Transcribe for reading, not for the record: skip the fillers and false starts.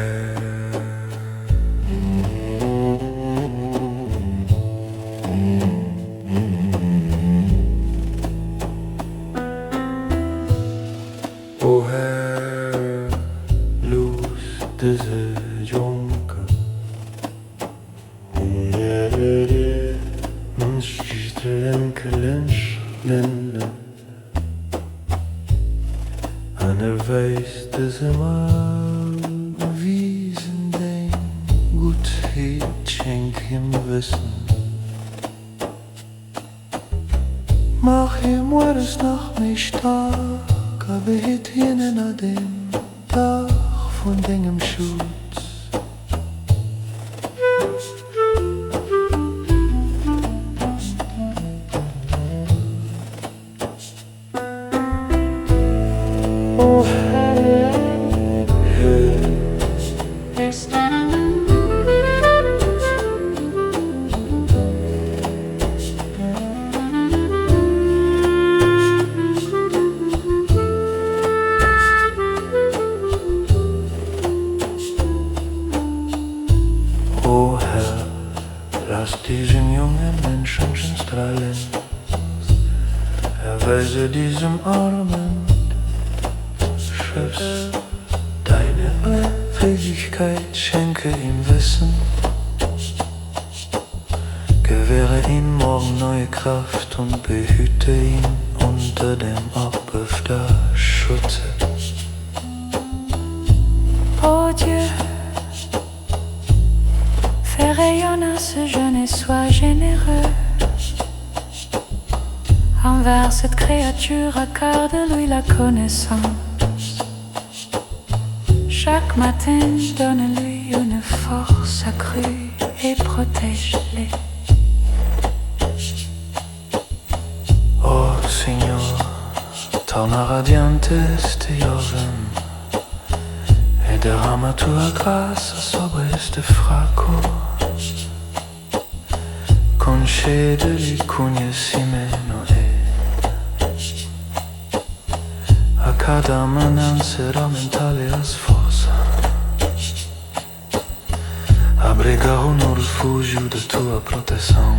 Herr. O Här, looss dëse Jonke An erweis dësem Allwisen deng Guttheet, schenk him Wëssen. Maach hie mueres nach méi staark a behitt hien ënner dem Daach vun dengem Schutz. O Här, lass diesen jungen Menschen strahlen, erweise diesem armen Schöpf deine Fähigkeit, schenke ihm Wissen, gewähre ihm morgen neue Kraft und behüte ihn unter dem Schutze. Ô Dieu, fais rayonner ce jeune et sois généreux envers cette créature, accorde-lui la connaissance. Chaque matin, donne-lui une force accrue et protège-les. Ó Senhor, torna radiante este jovem e derrama a tua graça sobre este fraco. Concede-lhe conhecimento e a cada manhã ser aumentar-lhe as forças. Abriga-o no refúgio da tua proteção.